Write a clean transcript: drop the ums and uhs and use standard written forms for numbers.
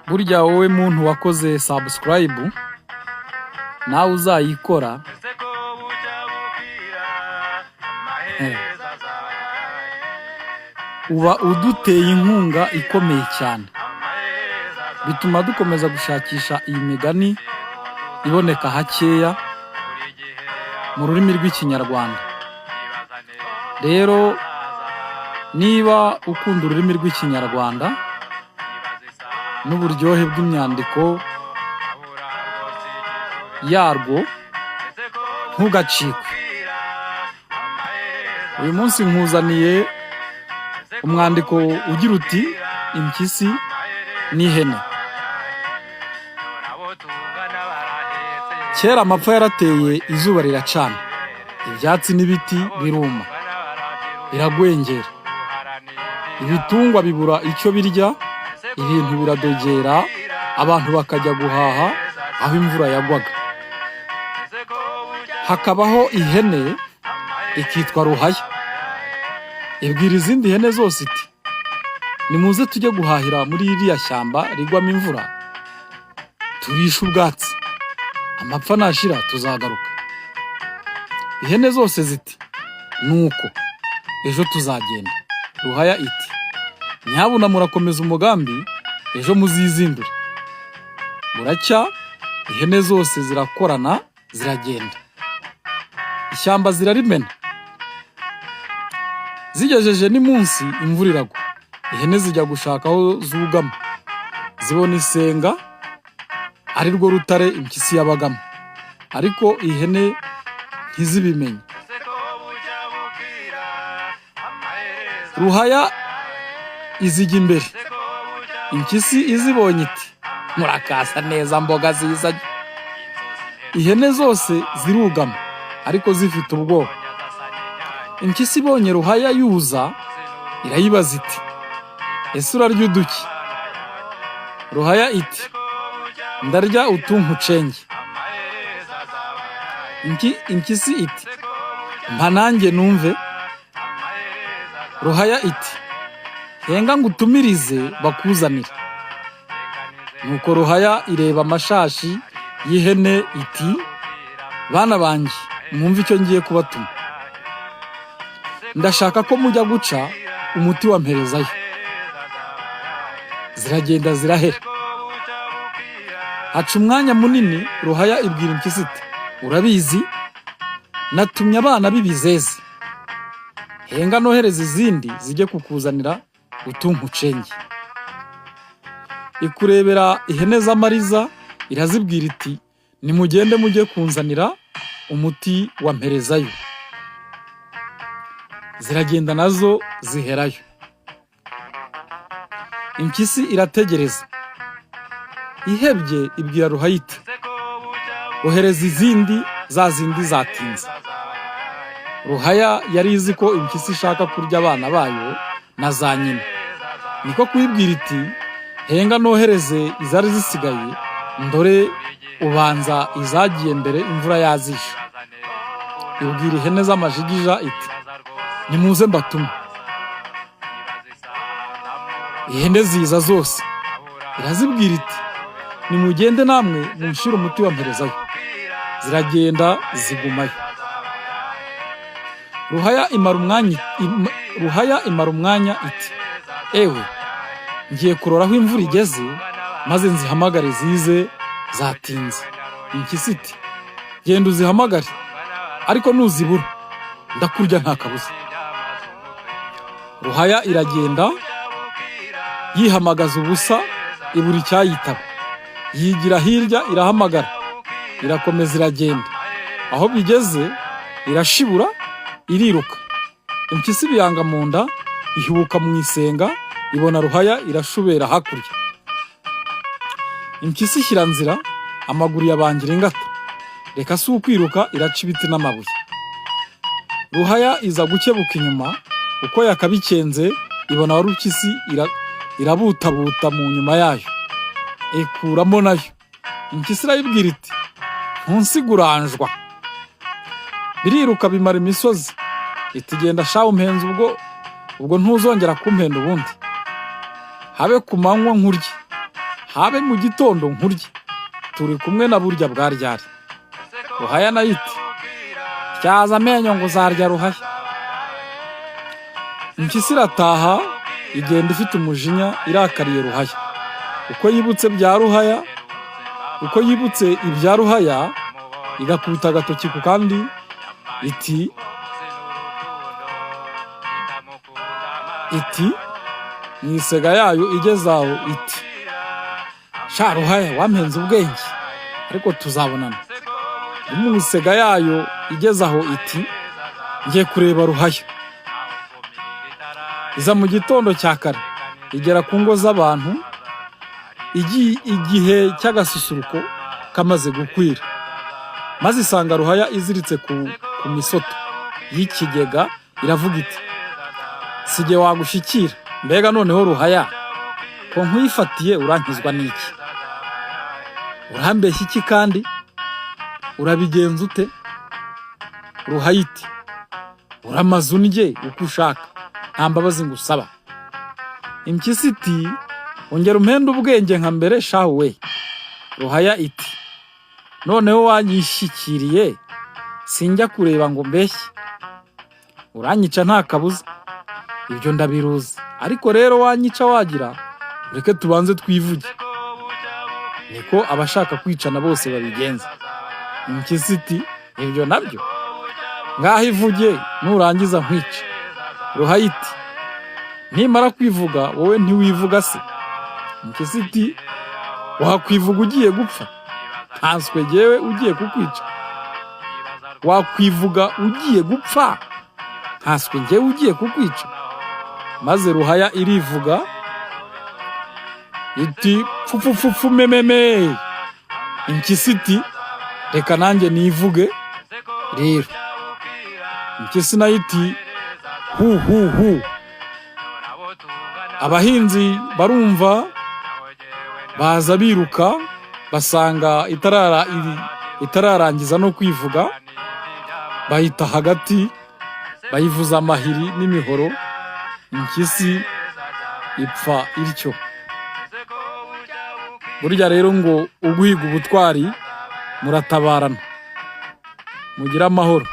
Burya wowe muntu wakoze subscribe, nawe uzayikora, uba uduteye inkunga ikomeye cyane, bituma dukomeza gushakisha iyi migani iboneka hakeya mu rurimi rw'Ikinyarwanda. Rero niba ukunda ururimi rw'Ikinyarwanda n'uburyohe bw'imyandiko yarwo, ntugacikwe. Uyu munsi nkuzaniye umwandiko ugira uti: "Impyisi n'ihene". Kera amapfa yarateye, izuba riracana, ibyatsi n'ibiti biruma, biragwengera, ibitungwa bibura icyo birya, ibintu biradogera, abantu bakajya guhaha aho imvura yagwaga. Hakabaho ihene ikitwa Ruhaya. Ibwira izindi hene zose iti: "Nimuze tujye guhahira muri iriya shyamba rigwamo imvura, turishe ubwatsi, amapfa nashira tuzagaruka." Ihene zose ziti: "Nuko ejo tuzagenda." Ruhaya iti: "Nyabuna murakomeza umugambi, ejo muzizindure." Buracya, ihene zose zirakorana, ziragenda, ishyamba zirarimena. Zigejeje n'imunsi, imvura iragwa, ihene zijya gushaka aho zugama, zibona isenga, ari rwo rutare impyisi yabagamo, ariko ihene ntizibimenye. Ruhaya izijya imbere, impyisi izibonye iti: "Murakaza neza, mboga zizanye." Ihene zose zirugama, ariko zifite ubwoba. Impyisi ibonye Ruhaya yuza, irayibaza iti: "Ese urarya uduki?" Ruhaya iti: "Ndarya utunkucenge." Impyisi iti: "Mpa nanjye numve." Ruhaya iti: "Henga ngutumirize bakuzanire." Nuko Ruhaya ireba amashashi y'ihene iti: "Bana banjye, mwumve icyo ngiye kubatuma. Ndashaka ko mujya guca umuti wa mperezayo." Ziragenda, zirahera. Haca umwanya munini, Ruhaya ibwira impyisi iti: "Urabizi, natumye abana b'ibizeze, henga nohereza izindi zijye kukuzanira utunkucenge." Ikurebera ihene z'amariza, irazibwira iti: "Nimugende mujye kunzanira umuti wa mperezayo." Ziragenda nazo, ziherayo. Impyisi irategereza, ihebye ibwira Ruhaya iti: "Ohereza izindi, za zindi zatinze." Ruhaya yari izi ko impyisi ishaka kurya abana bayo na za nyina, niko kuyibwira iti: "Henga nohereze izari zisigaye, ndore ubanza izagiye mbere imvura yazishe." Ibwira ihene z'amajigija iti: "Nimuze mbatume." Ihene ziza zose, irazibwira iti: "Nimugende namwe munshire umuti wa mperezayo." Ziragenda, zigumayo. Ruhaya imara umwanya iti: "Ewe, ngiye kurora aho imvura igeze, maze nzihamagare zize, zatinze." Impyisi iti: "Genda uzihamagare, ariko nuzibura ndakurya nta kabuza." Ruhaya iragenda, yihamagaza ubusa, ibura icyayitaba. Yigira hirya, irahamagara, irakomeza, iragenda. Aho bigeze irashibura, iriruka. Impyisi ibiyanga mu nda, ihubuka mu isenga, ibona Ruhaya irashubera hakurya. Impyisi ishyira nzira, amaguru yabangira ingata, reka si ukwiruka, iraca ibiti n'amabuye. Ruhaya iza gukebuka inyuma uko yakabikenze, ibona Warupyisi irabutabuta mu nyuma yayo, ikuramo nayo. Impyisi irayibwira iti: "Ntunsiguranjwa." Biriruka, bimara imisozi. Iti: "Genda shawu, mpenze ubwo Ubwo ntuzongera kumpenda ubundi. Habe ku manywa nkurye, habe mu gitondo nkurye, turi kumwe na burya bwa ryari." Ruhaya nayo iti: "Tyaza amenyo ngo uzarya Ruhaya." Impyisi irataha, igenda ifite umujinya, irakariye Ruhaya. Uko yibutse bya Ruhaya, uko yibutse ibya Ruhaya, igakubita agatoki ku kandi iti mu isega yayo igeze aho iti: "Sha Ruhaya, wampenze ubwenge, ariko tuzabonana." Mu isega yayo igeze aho iti: "Ngiye kureba Ruhaya." Iza mu gitondo cya kare, igera ku ngo z'abantu igihe cy'agasusuruko kamaze gukwira, maze isanga Ruhaya iziritse ku misoto y'ikigega. Iravuga iti: "Si jye wagushyikira. Mbega noneho Ruhaya, ko nkwifatiye, urankizwa n'iki? Urambeshya iki kandi urabigenza ute?" Ruhaya iti: "Uramaze undye uko ushaka, nta mbabazi ngusaba." Impyisi iti: "Ongera umpende ubwenge nka mbere shahu we." Ruhaya iti: "Noneho wanyishyikiriye, sinjya kureba ngo mbeshye, uranyica nta kabuza, ibyo ndabiruzi. Ariko rero wanyica wagira, ureke tubanze twivuge, niko abashaka kwicana bose babigenza." Impyisi iti: "Ibyo nabyo, ngaho ivuge, nurangiza nkwice." Ruhaya iti: "Nimara kwivuga, wowe ntiwivuga se?" Impyisi iti: "Wakwivuga ugiye gupfa, nkanswe jyewe ugiye kukwica? Wakwivuga ugiye gupfa, nkanswe njyewe ugiye kukwica?" Maze Ruhaya irivuga iti: "Pfupfupfupfu mememe." Impyisi iti: "Reka nanjye nivuge rero." Impyisi nayo iti: "Hu hu hu." Abahinzi barumva, baza biruka, basanga itararangiza no kwivuga, bahita hagati, bayivuza amahiri n'imihoro, impyisi ipfa ityo. Burya rero ngo uguhiga ubutwari muratabarana. Mugire amahoro.